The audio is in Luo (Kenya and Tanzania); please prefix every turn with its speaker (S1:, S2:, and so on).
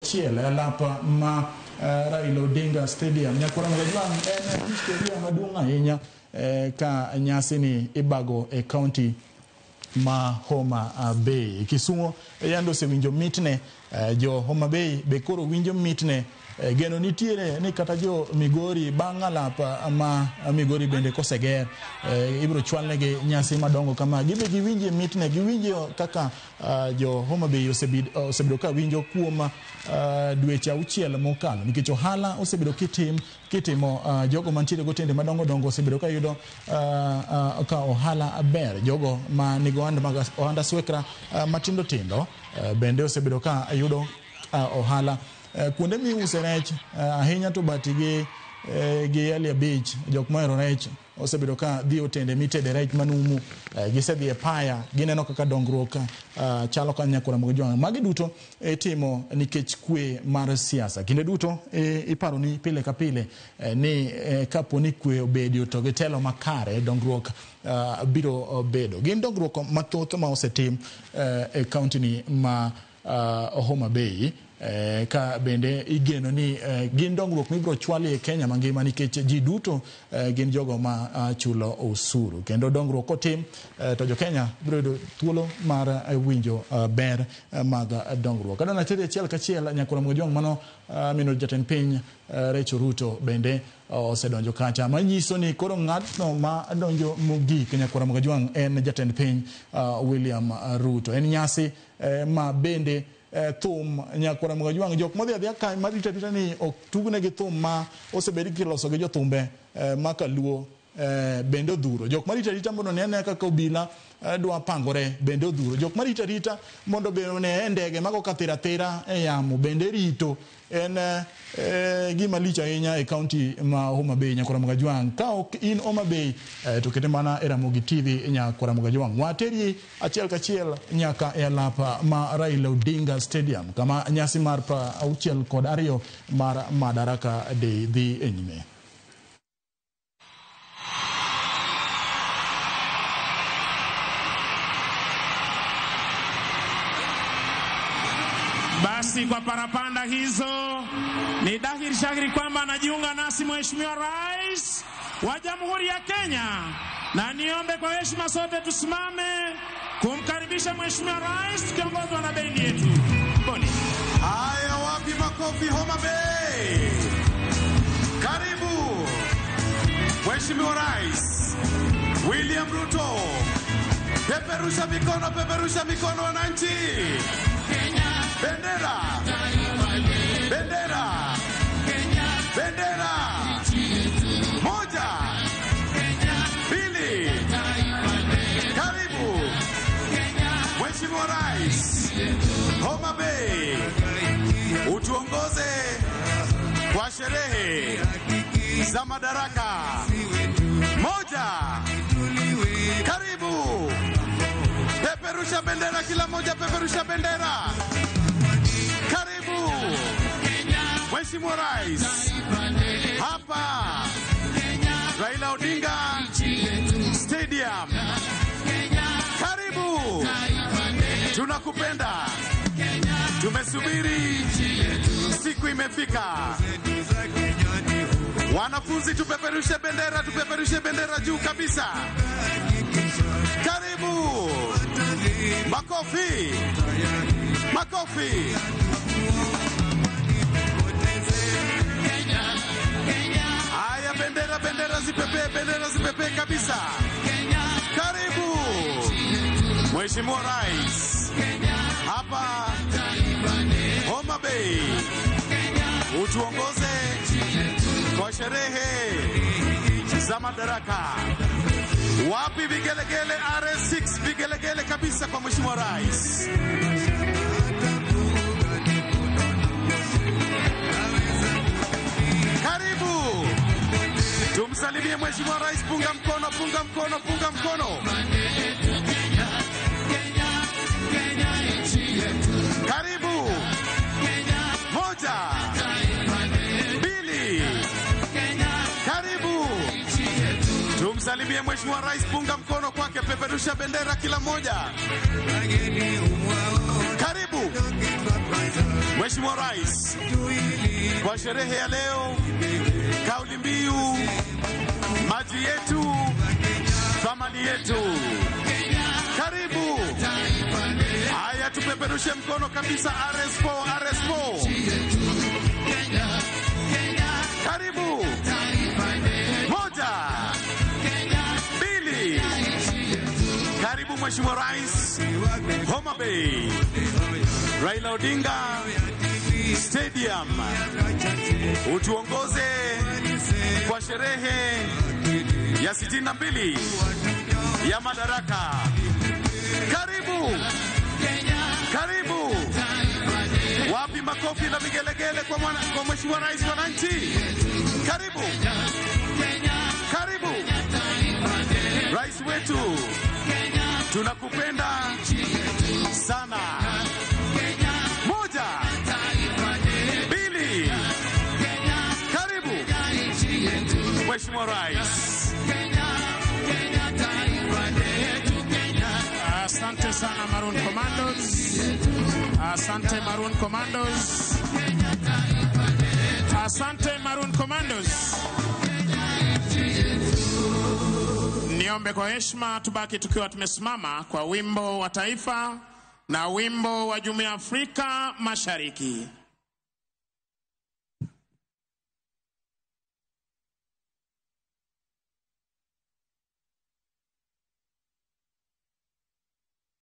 S1: achiel e alap ma Raila Odinga Stadium. Nyakwar Ramogi en historia maduong' ahinya ka nyasi ni ibago e kaunti ma Homa Bay. Kisumo yande osewinjo mitne, jo Homa Bay be koro winjo mitne. Geno nitiere ni kata jo Migori bang' alap ma Migori bende koseger, ibiro chwalnegi nyasi madongo kama gibe giwinje mitne, giwinje kaka jo Homa Bay osebedo ka winjo kuom dweche 6 mokalo, nikech ohala osebedo kitimo, jogo mantiere gotende madongo dongo osebedo ka yudo ka ohala ber, jogo ma nigo ohand aswekra matindo tindo bende osebedo ka yudo ohala kuonde miuse rech ahinya to bati gi Elia Beach. Jok mohero rech osebedo ka dhi otende mitede rech manumu, gisedhi e paya, gineno kaka dongruok chalo ka Nyakwar Ramogi Jwang'. Magi duto itimo nikech kwe mar siasa. Kinde duto iparo ni pile ka pile ni kapo ni kwe obedo to gi telo makare, dongruok biro bedo. Gin dongruok mathoth ma osetim e kaunti ni ma Homa Bay, ka bende igeno ni gin dongruok mibiro chwali e Kenya mangima, nikech ji duto gin jogo ma chulo osuru, kendo dongruok kotim to jo Kenya biro yudo thuolo mar winjo ber mag dongruok. Adwa nateri achiel kachiel, Nyakwar Ramogi Jwang', mano mino jatend piny Rachel Ruto bende osedonjo kacha, manyiso ni koro ng'atno ma donjo mogik, Nyakwar Ramogi Jwang', en jatend piny William Ruto. En nyasi ma bende thum, Nyakwar Ramogi Jwang', jok modhi adhiya ka marito arita ni ok tugnegi thum ma osebed kiloso gi jothumbe ma kaluo bende odhuro. Jok marito arita mondo one ane kaka obila dwa pangore bende odhuro. Jok marito arita mondo be one e ndege mago ka thira thira e yamo bende rito. En gima lich ahinya e kaunti ma Homa Bay, Nyakwar Ramogi Jwang'. Ka ok in Homa Bay, to kete mana e Ramogi TV, Nyakwar Ramogi Jwang'. Wateri achiel kachiel nyaka e alap ma Raila Odinga Stadium, kama nyasi mar 62 mar Madaraka Day dhi e nyime.
S2: Basi kwa parapanda hizo ni dhahiri shahiri kwamba anajiunga nasi Mheshimiwa Rais wa Jamhuri ya Kenya, na niombe kwa heshima sote tusimame kumkaribisha Mheshimiwa Rais tukiongozwa na bendi yetu. Boni.
S3: Haya, wapi makofi Homa Bay? Karibu Mheshimiwa Rais William Ruto. Peperusha mikono, peperusha mikono wananchi. Bendera, bendera, bendera. Moja, mbili. Karibu Mheshimiwa Rais Homa Bay, utuongoze kwa sherehe za Madaraka. Moja, karibu. Peperusha bendera, kila moja peperusha bendera. Karibu Mheshimiwa Rais hapa Raila Odinga Stadium. Karibu, tunakupenda, tumesubiri, siku imefika. Wanafunzi, tupeperushe bendera, tupeperushe bendera juu kabisa. Karibu, makofi, makofi. Haya, bendera, bendera zipepee, bendera zipepee kabisa. Karibu Mheshimiwa Rais hapa Homa Bay, utuongoze kwa sherehe za Madaraka. Wapi vigelegele? RS6, vigelegele kabisa kwa Mheshimiwa Rais. Karibu tumsalimie Mheshimiwa Rais, punga mkono, punga mkono, punga mkono. Karibu. Moja, mbili. Karibu tumsalimie Mheshimiwa Rais, punga mkono kwake, peperusha bendera kila mmoja. Karibu. Mheshimiwa Rais, kwa sherehe ya leo, kauli mbiu maji yetu, thamani yetu. Karibu. Haya, tupeperushe mkono kabisa. RS4, RS4. Karibu. Moja, mbili. Karibu Mheshimiwa Rais, Homa Bay, Raila Odinga Stadium, utuongoze kwa sherehe ya 62 ya Madaraka. Karibu, karibu. Wapi makofi na vigelegele kwa Mheshimiwa Rais wananchi? Karibu, karibu Rais wetu, tunakupenda sana. Moja, mbili, karibu Mheshimiwa Rais.
S2: Asante sana Maroon Commandos. Asante Maroon Commandos. Asante Maroon Commandos. Niombe kwa heshima tubaki tukiwa tumesimama kwa wimbo wa taifa na wimbo wa Jumuiya ya Afrika Mashariki.